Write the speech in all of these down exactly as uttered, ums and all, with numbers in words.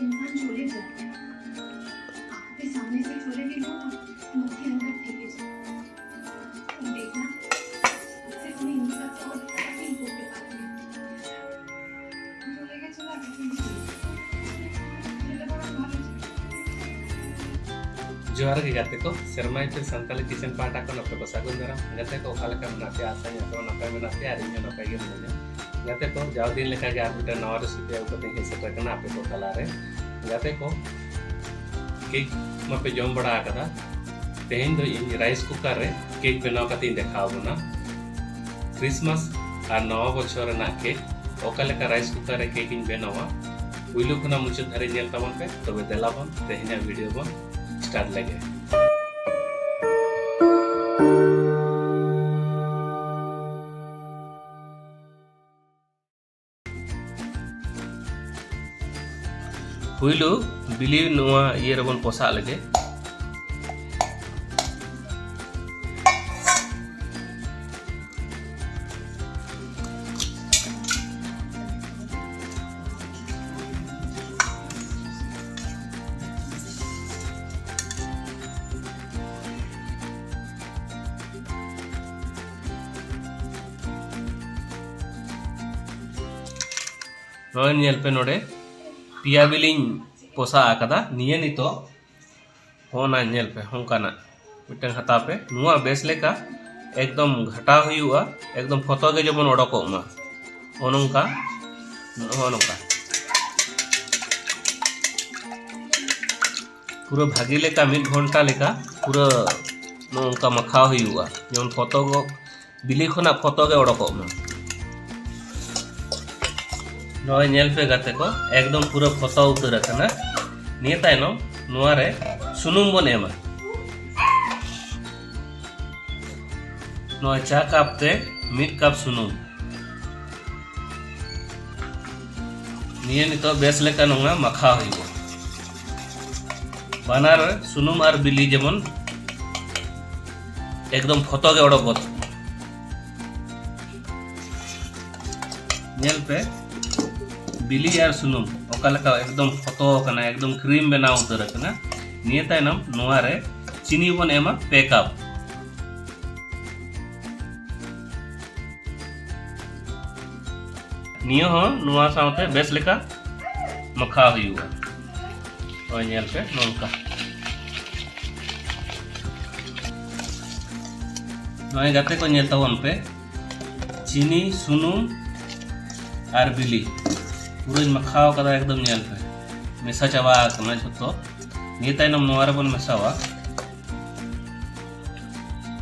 इंसान छोले जल गया। आंखों के सामने से छोले गिर जाता, मत के अंदर फेंके जाता। तुम देखना, इससे तुम्हें हिंदी का कोड पता नहीं, कोड के बारे में। छोले के चला, छोले के चला। ᱡᱚᱦᱟᱨ ᱜᱮ ᱜᱟᱛᱮ ᱠᱚ, ᱥᱮᱨᱢᱟ ᱤᱯᱤᱞ ᱥᱟᱱᱛᱟᱞᱤ ᱠᱤᱪᱮᱱ ᱯᱟᱦᱴᱟ ᱠᱷᱚᱱ ᱟᱯᱮ ᱠᱚ ᱥᱟᱹᱜᱩᱱ ᱫᱟᱨᱟᱢ᱾ ᱜᱟᱛᱮ ᱠᱚ, ᱚᱠᱟ ᱞᱮᱠᱟ ᱢᱮᱱᱟᱜ ᱯᱮᱭᱟ? ᱟᱥᱟᱧ ᱟᱯᱮ ᱦᱚᱸ ᱱᱟᱯᱟᱭ ᱢᱮᱱᱟᱜ ᱯᱮᱭᱟ ᱟᱨ ᱤᱧ ᱦᱚᱸ ᱱᱟᱯᱟᱭ ᱜᱮ ᱢᱤᱱᱟᱹᱧᱟ᱾ ᱜᱟᱛᱮ ᱠᱚ, ᱡᱟᱣ ᱫᱤᱱ ᱞᱮᱠᱟ ᱜᱮ ᱟᱨ ᱢᱤᱫᱴᱮᱱ ᱱᱟᱣᱟ ᱨᱮᱥᱤᱯᱤ ᱟᱹᱜᱩ ᱠᱟᱛᱮ ᱤᱧ ᱦᱮᱡ ᱥᱮᱴᱮᱨ ᱠᱟᱱᱟ ᱟᱯᱮ ᱠᱚ ᱛᱟᱞᱟᱨᱮ᱾ ᱜᱟᱛᱮ ᱠᱚ, ᱠᱮᱠ ᱢᱟᱯᱮ ᱡᱚᱢ ᱵᱟᱲᱟ ᱟᱠᱟᱫᱟ᱾ ᱛᱮᱦᱮᱧ ᱫᱚ ᱤᱧ ᱨᱟᱭᱤᱥ ᱠᱩᱠᱟᱨ ᱨᱮ ᱠᱮᱠ ᱵᱮᱱᱟᱣ ᱠᱟᱛᱮ ᱤᱧ ᱫᱮᱠᱷᱟᱣ ᱟᱵᱚᱱᱟ᱾ ᱠᱨᱤᱥᱢᱟᱥ ᱟᱨ ᱱᱟᱣᱟ ᱵᱚᱪᱷᱚᱨ ᱨᱮᱱᱟᱜ ᱠᱮᱠ ᱚᱠᱟ ᱞᱮᱠᱟ ᱨᱟᱭᱤᱥ ᱠᱩᱠᱟᱨ ᱨᱮ ᱠᱮᱠ ᱤᱧ ᱵᱮᱱᱟᱣᱟ, ᱯᱩᱭᱞᱩ ᱠᱷᱚᱱᱟᱜ ᱢᱩᱪᱟᱹᱫ ᱫᱷᱟᱹᱨᱤᱡ ᱧᱮᱞ ᱛᱟᱵᱚᱱ ᱯᱮ᱾ ᱛᱚᱵᱮ ᱫᱮᱞᱟ ᱵᱚᱱ ᱛᱮᱦᱮᱧᱟᱜ ᱵᱷᱤᱰᱤᱭᱳ ᱵᱚᱱ ᱥᱴᱟᱨᱴ ᱞᱮᱜᱮ᱾ ᱯᱩᱭᱞᱩ ᱵᱤᱞᱤ ᱱᱚᱣᱟ ᱤᱭᱟᱹ ᱨᱮᱵᱚᱱ ᱯᱚᱥᱟᱜ ᱞᱮᱜᱮ᱾ ᱱᱚᱜᱼᱚᱭ ᱧᱮᱞ ᱯᱮ, ᱱᱚᱰᱮ ᱯᱮᱭᱟ ᱵᱤᱞᱤᱧ ᱯᱚᱥᱟᱜ ᱟᱠᱟᱫᱟ᱾ ᱱᱤᱭᱟᱹ ᱱᱤᱛᱚᱜ ᱦᱚᱸ ᱚᱱᱟ ᱧᱮᱞ ᱯᱮ, ᱚᱱᱠᱟᱱᱟᱜ ᱢᱤᱫᱴᱟᱝ ᱦᱟᱛᱟᱣ ᱯᱮ᱾ ᱱᱚᱣᱟ ᱵᱮᱥ ᱞᱮᱠᱟ ᱮᱠᱫᱚᱢ ᱜᱷᱟᱴᱟᱣ ᱦᱩᱭᱩᱜᱼᱟ, ᱮᱠᱫᱚᱢ ᱯᱷᱚᱛᱚ ᱜᱮ ᱡᱮᱢᱚᱱ ᱚᱰᱚᱠᱚᱜ ᱢᱟ᱾ ᱱᱚᱜᱼᱚ ᱱᱚᱝᱠᱟ, ᱱᱚᱜᱼᱚ ᱱᱚᱝᱠᱟ ᱯᱩᱨᱟᱹ ᱵᱷᱟᱜᱮ ᱞᱮᱠᱟ ᱢᱤᱫ ᱜᱷᱚᱱᱴᱟ ᱞᱮᱠᱟ ᱯᱩᱨᱟᱹ ᱱᱚᱜᱼᱚ ᱱᱚᱝᱠᱟ ᱢᱟᱠᱷᱟᱣ ᱦᱩᱭᱩᱜᱼᱟ, ᱡᱮᱢᱚᱱ ᱯᱷᱚᱛᱚ ᱜᱚ-, ᱵᱤᱞᱤ ᱠᱷᱚᱱᱟᱜ ᱯᱷᱚᱛᱚ ᱜᱮ ᱚᱰᱚᱠᱚᱜ ᱢᱟ᱾ ᱱᱚᱜᱼᱚᱭ ᱧᱮᱞ ᱯᱮ ᱜᱟᱛᱮ ᱠᱚ, ᱮᱠᱫᱚᱢ ᱯᱩᱨᱟᱹ ᱯᱷᱚᱛᱚ ᱩᱛᱟᱹᱨ ᱟᱠᱟᱱᱟ᱾ ᱱᱤᱭᱟᱹ ᱛᱟᱭᱱᱚᱢ ᱱᱚᱣᱟ ᱨᱮ ᱥᱩᱱᱩᱢ ᱵᱚᱱ ᱮᱢᱟ᱾ ᱱᱚᱣᱟ ᱪᱟ ᱠᱟᱯ ᱛᱮ ᱢᱤᱫ ᱠᱟᱯ ᱥᱩᱱᱩᱢ᱾ ᱱᱤᱭᱟᱹ ᱱᱤᱛᱚᱜ ᱵᱮᱥ ᱞᱮᱠᱟ ᱱᱚᱣᱟ ᱢᱟᱠᱷᱟᱣ ᱦᱩᱭᱩᱜᱼᱟ᱾ ᱵᱟᱱᱟᱨ ᱥᱩᱱᱩᱢ ᱟᱨ ᱵᱤᱞᱤ ᱡᱮᱢᱚᱱ ᱮᱠᱫᱚᱢ ᱯᱷᱚᱛᱚ ᱜᱮ ᱚᱰᱚᱠ ᱜᱚᱫ᱾ ᱧᱮᱞ ᱯᱮ, ᱵᱤᱞᱤ ᱟᱨ ᱥᱩᱱᱩᱢ ᱚᱠᱟ ᱞᱮᱠᱟ ᱮᱠᱫᱚᱢ ᱯᱷᱚᱛᱚ ᱟᱠᱟᱱᱟ, ᱮᱠᱫᱚᱢ ᱠᱨᱤᱢ ᱵᱮᱱᱟᱣ ᱩᱛᱟᱹᱨ ᱟᱠᱟᱱᱟ᱾ ᱱᱤᱭᱟᱹ ᱛᱟᱭᱱᱚᱢ ᱱᱚᱣᱟ ᱨᱮ ᱪᱤᱱᱤ ᱵᱚᱱ ᱮᱢᱟ ᱯᱮ ᱠᱟᱯ᱾ ᱱᱤᱭᱟᱹ ᱦᱚᱸ ᱱᱚᱣᱟ ᱥᱟᱶᱛᱮ ᱵᱮᱥ ᱞᱮᱠᱟ ᱢᱟᱠᱷᱟᱣ ᱦᱩᱭᱩᱜᱼᱟ᱾ ᱱᱚᱜᱼᱚᱭ ᱧᱮᱞ ᱯᱮ ᱱᱚᱝᱠᱟ᱾ ᱱᱚᱜᱼᱚᱭ ᱜᱟᱛᱮ ᱠᱚ ᱧᱮᱞ ᱛᱟᱵᱚᱱ ᱯᱮ, ᱪᱤᱱᱤ, ᱥᱩᱱᱩᱢ ᱟᱨ ᱵᱤᱞᱤ ᱯᱩᱨᱟᱹᱧ ᱢᱟᱠᱷᱟᱣ ᱠᱟᱫᱟ, ᱮᱠᱫᱚᱢ ᱧᱮᱞ ᱯᱮ ᱢᱮᱥᱟ ᱪᱟᱵᱟ ᱟᱠᱟᱱᱟ ᱡᱷᱚᱛᱚ᱾ ᱱᱤᱭᱟᱹ ᱛᱟᱭᱱᱚᱢ ᱱᱚᱣᱟ ᱨᱮᱵᱚᱱ ᱢᱮᱥᱟᱣᱟ,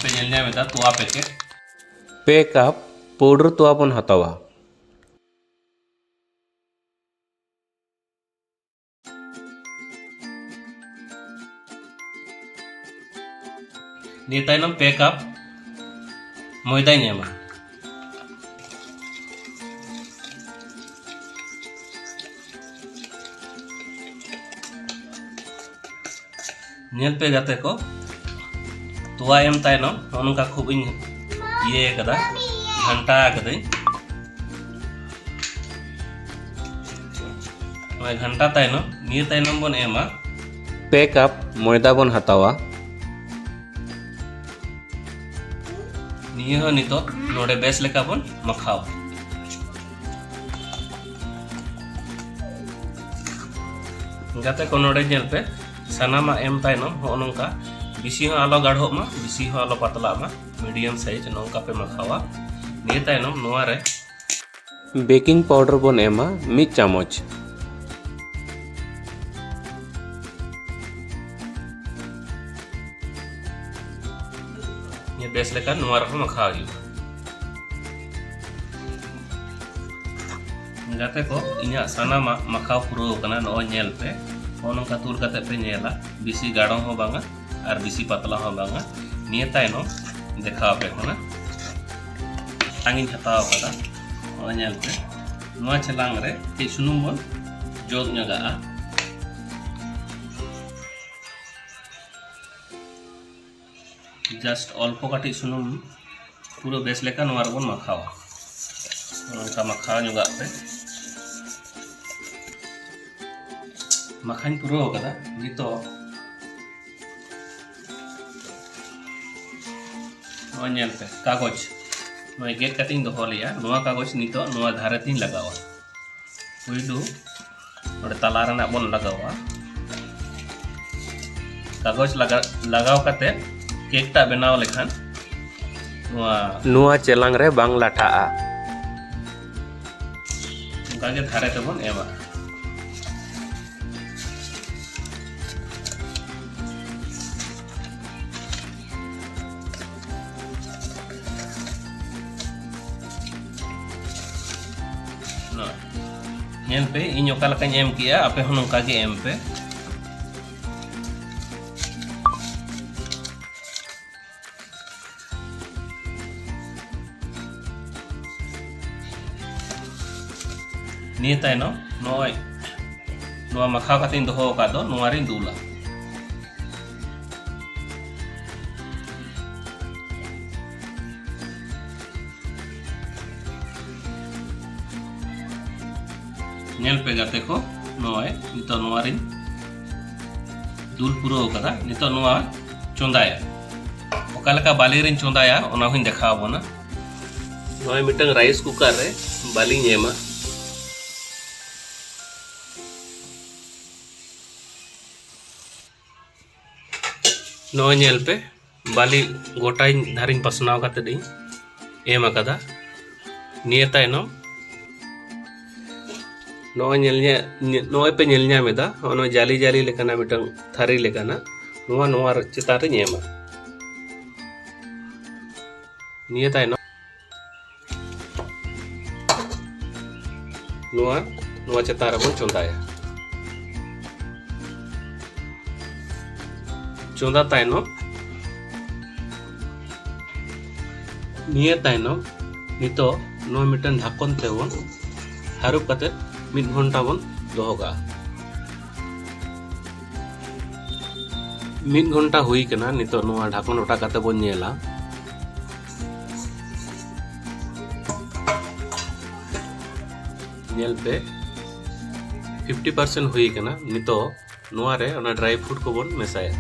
ᱯᱮ ᱧᱮᱞ ᱧᱟᱢ ᱮᱫᱟ ᱛᱚᱣᱟ ᱯᱮᱠᱮᱴ᱾ ᱯᱮ ᱠᱟᱯ ᱯᱟᱣᱰᱟᱨ ᱛᱚᱣᱟ ᱵᱚᱱ ᱦᱟᱛᱟᱣᱟ᱾ ᱱᱤᱭᱟᱹ ᱛᱟᱭᱱᱚᱢ ᱯᱮ ᱠᱟᱯ ᱢᱚᱭᱫᱟᱧ ᱮᱢᱟ᱾ ᱧᱮᱞ ᱯᱮ ᱜᱟᱛᱮ ᱠᱚ, ᱛᱚᱣᱟ ᱮᱢ ᱛᱟᱭᱱᱚᱢ ᱱᱚᱜᱼᱚ ᱱᱚᱝᱠᱟ ᱠᱷᱩᱵ ᱤᱧ ᱤᱭᱟᱹ ᱠᱟᱫᱟ, ᱜᱷᱟᱱᱴᱟ ᱠᱟᱫᱟᱹᱧ᱾ ᱱᱚᱜᱼᱚᱭ ᱜᱷᱟᱱᱴᱟ ᱛᱟᱭᱱᱚᱢ, ᱱᱤᱭᱟᱹ ᱛᱟᱭᱱᱚᱢ ᱵᱚᱱ ᱮᱢᱟ ᱯᱮ ᱠᱟᱯ ᱢᱚᱭᱫᱟ ᱵᱚᱱ ᱦᱟᱛᱟᱣᱟ᱾ ᱱᱤᱭᱟᱹ ᱦᱚᱸ ᱱᱤᱛᱚᱜ ᱱᱚᱰᱮ ᱵᱮᱥ ᱞᱮᱠᱟ ᱵᱚᱱ ᱢᱟᱠᱷᱟᱣᱟ᱾ ᱜᱟᱛᱮ ᱠᱚ, ᱱᱚᱰᱮ ᱧᱮᱞ ᱯᱮ, ᱥᱟᱱᱟᱢᱟᱜ ᱮᱢ ᱛᱟᱭᱱᱚᱢ ᱦᱚᱸᱜᱼᱚ ᱱᱚᱝᱠᱟ ᱵᱮᱥᱤ ᱦᱚᱸ ᱟᱞᱚ ᱜᱟᱲᱦᱚᱜ ᱢᱟ, ᱵᱮᱥᱤ ᱦᱚᱸ ᱟᱞᱚ ᱯᱟᱛᱞᱟᱜ ᱢᱟ, ᱢᱤᱰᱤᱭᱟᱢ ᱥᱟᱭᱤᱡᱽ ᱱᱚᱝᱠᱟ ᱯᱮ ᱢᱟᱠᱷᱟᱣᱟ᱾ ᱱᱤᱭᱟᱹ ᱛᱟᱭᱱᱚᱢ ᱱᱚᱣᱟ ᱨᱮ ᱵᱮᱠᱤᱝ ᱯᱟᱣᱰᱟᱨ ᱵᱚᱱ ᱮᱢᱟ ᱢᱤᱫ ᱪᱟᱢᱚᱪ᱾ ᱱᱤᱭᱟᱹ ᱵᱮᱥ ᱞᱮᱠᱟ ᱱᱚᱣᱟ ᱨᱮᱦᱚᱸ ᱢᱟᱠᱷᱟᱣ ᱦᱩᱭᱩᱜᱼᱟ᱾ ᱜᱟᱛᱮ ᱠᱚ, ᱤᱧᱟᱹᱜ ᱥᱟᱱᱟᱢᱟᱜ ᱢᱟᱠᱷᱟᱣ ᱯᱩᱨᱟᱹᱣ ᱠᱟᱱᱟ᱾ ᱱᱚᱜᱼᱚᱭ ᱧᱮᱞ ᱯᱮ, ᱱᱚᱜᱼᱚ ᱱᱚᱝᱠᱟ ᱛᱩᱞ ᱠᱟᱛᱮ ᱯᱮ ᱧᱮᱞᱟ, ᱵᱮᱥᱤ ᱜᱟᱲᱚ ᱦᱚᱸ ᱵᱟᱝᱟ ᱟᱨ ᱵᱮᱥᱤ ᱯᱟᱛᱞᱟ ᱦᱚᱸ ᱵᱟᱝᱟ᱾ ᱱᱤᱭᱟᱹ ᱛᱟᱭᱱᱚᱢ ᱫᱮᱠᱷᱟᱣ ᱟᱯᱮ ᱠᱟᱱᱟ᱾ ᱪᱮᱞᱟᱝ ᱤᱧ ᱦᱟᱛᱟᱣ ᱠᱟᱫᱟ, ᱱᱚᱜᱼᱚᱭ ᱧᱮᱞ ᱯᱮ, ᱱᱚᱣᱟ ᱪᱮᱞᱟᱝ ᱨᱮ ᱠᱟᱹᱡ ᱥᱩᱱᱩᱢ ᱵᱚᱱ ᱡᱚᱜ ᱧᱚᱜᱟᱜᱼᱟ᱾ ᱡᱟᱥᱴ ᱚᱞᱯᱚ ᱠᱟᱹᱴᱤᱡ ᱥᱩᱱᱩᱢ ᱯᱩᱨᱟᱹ ᱵᱮᱥ ᱞᱮᱠᱟ ᱱᱚᱣᱟ ᱨᱮᱵᱚᱱ ᱢᱟᱠᱷᱟᱣᱟ᱾ ᱱᱚᱝᱠᱟ ᱢᱟᱠᱷᱟᱣ ᱧᱚᱜᱟᱜ ᱯᱮ᱾ ᱢᱟᱠᱷᱟᱧ ᱯᱩᱨᱟᱹᱣ ᱟᱠᱟᱫᱟ᱾ ᱱᱤᱛᱚᱜ ᱱᱚᱜᱼᱚᱭ ᱧᱮᱞ ᱯᱮ, ᱠᱟᱜᱚᱡᱽ ᱱᱚᱜᱼᱚᱭ ᱜᱮᱫ ᱠᱟᱛᱮᱧ ᱫᱚᱦᱚ ᱞᱮᱜᱼᱟ᱾ ᱱᱚᱣᱟ ᱠᱟᱜᱚᱡᱽ ᱱᱤᱛᱚᱜ ᱱᱚᱣᱟ ᱫᱷᱟᱨᱮ ᱛᱤᱧ ᱞᱟᱜᱟᱣᱟ᱾ ᱯᱩᱭᱞᱩ ᱱᱚᱰᱮ ᱛᱟᱞᱟ ᱨᱮᱱᱟᱜ ᱵᱚᱱ ᱞᱟᱜᱟᱣᱟ᱾ ᱠᱟᱜᱚᱡᱽ ᱞᱟᱜᱟ-, ᱞᱟᱜᱟᱣ ᱠᱟᱛᱮ ᱠᱮᱠ ᱴᱟᱜ ᱵᱮᱱᱟᱣ ᱞᱮᱠᱷᱟᱱ ᱱᱚᱣᱟ ᱱᱚᱣᱟ ᱪᱮᱞᱟᱝ ᱨᱮ ᱵᱟᱝ ᱞᱟᱴᱷᱟᱜᱼᱟ᱾ ᱚᱱᱠᱟ ᱜᱮ ᱫᱷᱟᱨᱮ ᱛᱮᱵᱚᱱ ᱮᱢᱟ᱾ ᱱᱚᱜᱼᱚᱭ᱾ ᱧᱮᱞ ᱯᱮ, ᱤᱧ ᱚᱠᱟ ᱞᱮᱠᱟᱧ ᱮᱢ ᱠᱮᱜᱼᱟ, ᱟᱯᱮ ᱦᱚᱸ ᱱᱚᱝᱠᱟ ᱜᱮ ᱮᱢ ᱯᱮ᱾ ᱱᱤᱭᱟᱹ ᱛᱟᱭᱱᱚᱢ ᱱᱚᱜᱼᱚᱭ ᱱᱚᱣᱟ ᱢᱟᱠᱷᱟᱣ ᱠᱟᱛᱮᱧ ᱫᱚᱦᱚ ᱟᱠᱟᱫ ᱫᱚ, ᱱᱚᱣᱟ ᱨᱤᱧ ᱫᱩᱞᱟ᱾ ᱧᱮᱞ ᱯᱮ ᱜᱟᱛᱮ ᱠᱚ, ᱱᱚᱜᱼᱚᱭ ᱱᱤᱛᱚᱜ ᱱᱚᱣᱟ ᱨᱤᱧ ᱫᱩᱞ ᱯᱩᱨᱟᱹᱣ ᱠᱟᱫᱟ᱾ ᱱᱤᱛᱚᱜ ᱱᱚᱣᱟ ᱪᱚᱸᱫᱟᱭᱟ᱾ ᱚᱠᱟ ᱞᱮᱠᱟ ᱵᱟᱹᱞᱤ ᱨᱤᱧ ᱪᱚᱸᱫᱟᱭᱟ, ᱚᱱᱟ ᱦᱚᱸᱧ ᱫᱮᱠᱷᱟᱣ ᱟᱵᱚᱱᱟ᱾ ᱱᱚᱜᱼᱚᱭ ᱢᱤᱫᱴᱟᱝ ᱨᱟᱭᱤᱥ ᱠᱩᱠᱟᱨ ᱨᱮ ᱵᱟᱹᱞᱤᱧ ᱮᱢᱟ᱾ ᱱᱚᱜᱼᱚᱭ ᱧᱮᱞ ᱯᱮ, ᱵᱟᱹᱞᱤ ᱜᱚᱴᱟᱧ ᱫᱷᱟᱨᱮᱧ ᱯᱟᱥᱱᱟᱣ ᱠᱟᱛᱮᱫ ᱤᱧ ᱮᱢ ᱟᱠᱟᱫᱟ᱾ ᱱᱤᱭᱟᱹ ᱛᱟᱭᱱᱚᱢ ᱱᱚᱜᱼᱚᱭ ᱧᱮᱞ ᱧᱟ-, ᱧᱮ-, ᱱᱚᱜᱼᱚᱭ ᱯᱮ ᱧᱮᱞ ᱧᱟᱢ ᱮᱫᱟ, ᱱᱚᱜᱼᱚᱭ ᱡᱟᱹᱞᱤ ᱡᱟᱹᱞᱤ ᱞᱮᱠᱟᱱᱟᱜ ᱢᱤᱫᱴᱟᱝ ᱛᱷᱟᱹᱨᱤ ᱞᱮᱠᱟᱱᱟᱜ, ᱱᱚᱣᱟ, ᱱᱚᱣᱟ ᱪᱮᱛᱟᱱ ᱨᱤᱧ ᱮᱢᱟ᱾ ᱱᱤᱭᱟᱹ ᱛᱟᱭᱱᱚᱢ ᱱᱚᱣᱟ, ᱱᱚᱣᱟ ᱪᱮᱛᱟᱱ ᱨᱮᱵᱚᱱ ᱪᱚᱸᱫᱟᱭᱟ᱾ ᱪᱚᱸᱫᱟ ᱛᱟᱭᱱᱚᱢ, ᱱᱤᱭᱟᱹ ᱛᱟᱭᱱᱚᱢ ᱱᱤᱛᱚᱜ ᱱᱚᱣᱟ ᱢᱤᱫᱴᱮᱱ ᱰᱷᱟᱠᱚᱱ ᱛᱮᱵᱚᱱ ᱦᱟᱹᱨᱩᱵ ᱠᱟᱛᱮ ᱢᱤᱫ ᱜᱷᱚᱱᱴᱟ ᱵᱚᱱ ᱫᱚᱦᱚ ᱠᱟᱜᱼᱟ᱾ ᱢᱤᱫ ᱜᱷᱚᱱᱴᱟ ᱦᱩᱭ ᱠᱟᱱᱟ᱾ ᱱᱤᱛᱚᱜ ᱱᱚᱣᱟ ᱰᱷᱟᱠᱚᱱ ᱚᱴᱟᱜ ᱠᱟᱛᱮ ᱵᱚᱱ ᱧᱮᱞᱟ᱾ ᱧᱮᱞ ᱯᱮ, ᱯᱷᱤᱯᱴᱤ ᱯᱟᱨᱥᱮᱱᱴ ᱦᱩᱭ ᱟᱠᱟᱱᱟ᱾ ᱱᱤᱛᱚᱜ ᱱᱚᱣᱟ ᱨᱮ ᱚᱱᱟ ᱰᱨᱟᱭ ᱯᱷᱨᱩᱴ ᱠᱚᱵᱚᱱ ᱢᱮᱥᱟᱭᱟ᱾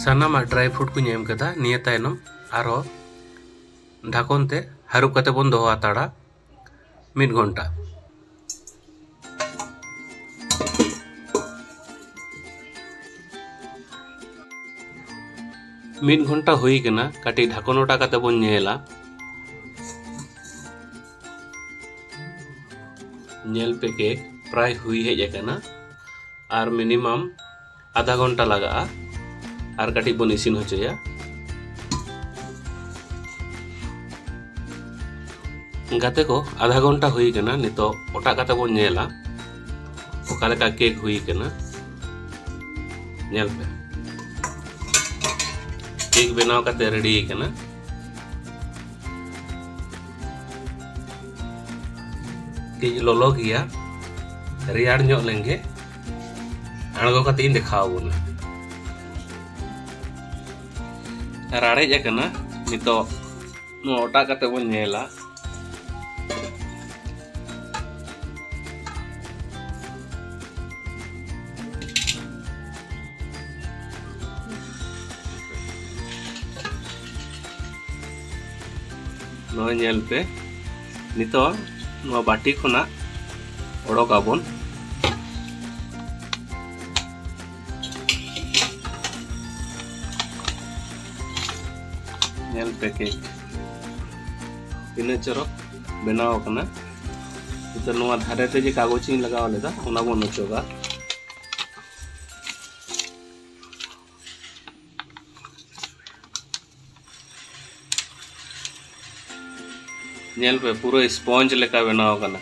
ᱥᱟᱱᱟᱢᱟᱜ ᱰᱨᱟᱭ ᱯᱷᱨᱩᱴ ᱠᱚᱧ ᱮᱢ ᱠᱮᱫᱟ᱾ ᱱᱤᱭᱟᱹ ᱛᱟᱭᱱᱚᱢ ᱟᱨᱦᱚᱸ ᱰᱷᱟᱠᱚᱱ ᱛᱮ ᱦᱟᱹᱨᱩᱵ ᱠᱟᱛᱮ ᱵᱚᱱ ᱫᱚᱦᱚ ᱦᱟᱛᱟᱲᱟ ᱢᱤᱫ ᱜᱷᱚᱱᱴᱟ᱾ ᱢᱤᱫ ᱜᱷᱚᱱᱴᱟ ᱦᱩᱭ ᱠᱟᱱᱟ᱾ ᱠᱟᱹᱴᱤᱡ ᱰᱷᱟᱠᱚᱱ ᱚᱴᱟ ᱠᱟᱛᱮ ᱵᱚᱱ ᱧᱮᱞᱟ᱾ ᱧᱮᱞ ᱯᱮ, ᱠᱮᱠ ᱯᱨᱟᱭ ᱦᱩᱭ ᱦᱮᱡ ᱟᱠᱟᱱᱟ᱾ ᱟᱨ ᱢᱤᱱᱤᱢᱟᱢ ᱟᱫᱷᱟ ᱜᱷᱚᱱᱴᱟ ᱞᱟᱜᱟᱜᱼᱟ᱾ ᱟᱨ ᱠᱟᱹᱴᱤᱡ ᱵᱚᱱ ᱤᱥᱤᱱ ᱦᱚᱪᱚᱭᱟ᱾ ᱜᱟᱛᱮ ᱠᱚ, ᱟᱫᱷᱟ ᱜᱷᱚᱱᱴᱟ ᱦᱩᱭ ᱠᱟᱱᱟ᱾ ᱱᱤᱛᱚᱜ ᱚᱴᱟᱜ ᱠᱟᱛᱮ ᱵᱚᱱ ᱧᱮᱞᱟ ᱚᱠᱟ ᱞᱮᱠᱟ ᱠᱮᱠ ᱦᱩᱭ ᱠᱟᱱᱟ᱾ ᱧᱮᱞ ᱯᱮ, ᱠᱮᱠ ᱵᱮᱱᱟᱣ ᱠᱟᱛᱮ ᱨᱮᱰᱤ ᱠᱟᱱᱟ᱾ ᱠᱟᱹᱡ ᱞᱚᱞᱚ ᱜᱮᱭᱟ, ᱨᱮᱭᱟᱲ ᱧᱚᱜ ᱞᱮᱱᱜᱮ ᱟᱬᱜᱚ ᱠᱟᱛᱮ ᱤᱧ ᱫᱮᱠᱷᱟᱣ ᱟᱵᱚᱱᱟ᱾ ᱨᱟᱲᱮᱡ ᱟᱠᱟᱱᱟ᱾ ᱱᱤᱛᱚᱜ ᱱᱚᱣᱟ ᱚᱴᱟᱜ ᱠᱟᱛᱮ ᱵᱚᱱ ᱧᱮᱞᱟ᱾ ᱱᱚᱜᱼᱚᱭ ᱧᱮᱞ ᱯᱮ, ᱱᱤᱛᱚᱜ ᱱᱚᱣᱟ ᱵᱟᱹᱴᱤ ᱠᱷᱚᱱᱟᱜ ᱚᱰᱚᱠ ᱟᱵᱚᱱ᱾ ᱧᱮᱞ ᱯᱮ ᱠᱮᱠ ᱛᱤᱱᱟᱹᱜ ᱪᱚᱨᱚᱠ ᱵᱮᱱᱟᱣ ᱟᱠᱟᱱᱟ᱾ ᱱᱤᱛᱚᱜ ᱱᱚᱣᱟ ᱫᱷᱟᱨᱮ ᱛᱮ ᱡᱮ ᱠᱟᱜᱚᱡᱽ ᱤᱧ ᱞᱟᱜᱟᱣ ᱞᱮᱫᱟ, ᱚᱱᱟ ᱵᱚᱱ ᱚᱪᱚᱜᱟ᱾ ᱧᱮᱞ ᱯᱮ, ᱯᱩᱨᱟᱹ ᱥᱯᱚᱧᱡᱽ ᱞᱮᱠᱟ ᱵᱮᱱᱟᱣ ᱟᱠᱟᱱᱟ᱾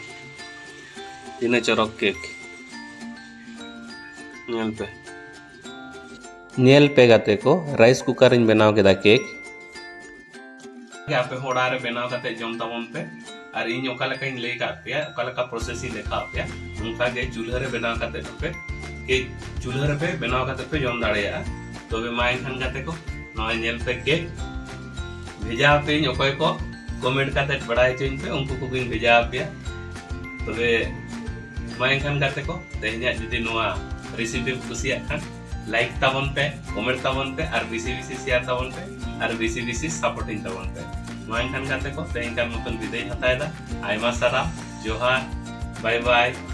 ᱛᱤᱱᱟᱹᱜ ᱪᱚᱨᱚᱠ ᱠᱮᱠ, ᱧᱮᱞ ᱯᱮ᱾ ᱧᱮᱞ ᱯᱮ ᱜᱟᱛᱮ ᱠᱚ, ᱨᱟᱭᱤᱥ ᱠᱩᱠᱟᱨ ᱨᱤᱧ ᱵᱮᱱᱟᱣ ᱠᱮᱫᱟ ᱠᱮᱠ᱾ ᱟᱯᱮ ᱦᱚᱸ ᱚᱲᱟᱜ ᱨᱮ ᱵᱮᱱᱟᱣ ᱠᱟᱛᱮ ᱡᱚᱢ ᱛᱟᱵᱚᱱ ᱯᱮ᱾ ᱟᱨ ᱤᱧ ᱚᱠᱟ ᱞᱮᱠᱟᱧ ᱞᱟᱹᱭ ᱠᱟᱜ ᱯᱮᱭᱟ, ᱚᱠᱟ ᱞᱮᱠᱟ process ᱤᱧ ᱫᱮᱠᱷᱟᱣ ᱯᱮᱭᱟ, ᱚᱱᱠᱟ ᱜᱮ ᱪᱩᱞᱦᱟᱹ ᱨᱮ ᱵᱮᱱᱟᱣ ᱠᱟᱛᱮ ᱯᱮ, ᱠᱮᱠ ᱪᱩᱞᱦᱟᱹ ᱨᱮᱯᱮ ᱵᱮᱱᱟᱣ ᱠᱟᱛᱮ ᱯᱮ ᱡᱚᱢ ᱫᱟᱲᱮᱭᱟᱜᱼᱟ᱾ ᱛᱚᱵᱮ ᱢᱟ ᱮᱱᱠᱷᱟᱱ ᱜᱟᱛᱮ ᱠᱚ, ᱱᱚᱜᱼᱚᱭ ᱧᱮᱞ ᱯᱮ ᱠᱮᱠ᱾ ᱵᱷᱮᱡᱟ ᱟᱯᱮᱭᱟᱹᱧ, ᱚᱠᱚᱭ ᱠᱚ comment ᱠᱟᱛᱮ ᱵᱟᱲᱟᱭ ᱦᱚᱪᱚᱧ ᱯᱮ, ᱩᱱᱠᱩ ᱠᱚᱜᱮᱧ ᱵᱷᱮᱡᱟ ᱟᱯᱮᱭᱟ᱾ ᱛᱚᱵᱮ ᱢᱟ ᱮᱱᱠᱷᱟᱱ ᱜᱟᱛᱮ ᱠᱚ, ᱛᱮᱦᱮᱧᱟᱜ ᱡᱩᱫᱤ ᱱᱚᱣᱟ recipe ᱯᱮ ᱠᱩᱥᱤᱭᱟᱜ ᱠᱷᱟᱱ, like ᱛᱟᱵᱚᱱ ᱯᱮ, comment ᱛᱟᱵᱚᱱ ᱯᱮ, ᱟᱨ ᱵᱮᱥᱤ ᱵᱮᱥᱤ share ᱛᱟᱵᱚᱱ ᱯᱮ, ᱟᱨ ᱵᱮᱥᱤ ᱵᱮᱥᱤ supportᱤᱧ ᱛᱟᱵᱚᱱ ᱯᱮ᱾ ᱢᱟ ᱮᱱᱠᱷᱟᱱ ᱜᱟᱛᱮ ᱠᱚ, ᱛᱮᱦᱮᱧ ᱠᱟᱨ ᱢᱚᱛᱚᱱ ᱵᱤᱫᱟᱹᱭ ᱦᱟᱛᱟᱣ ᱮᱫᱟ᱾ ᱟᱭᱢᱟ ᱥᱟᱨᱦᱟᱣ, ᱡᱚᱦᱟᱨ, bye bye᱾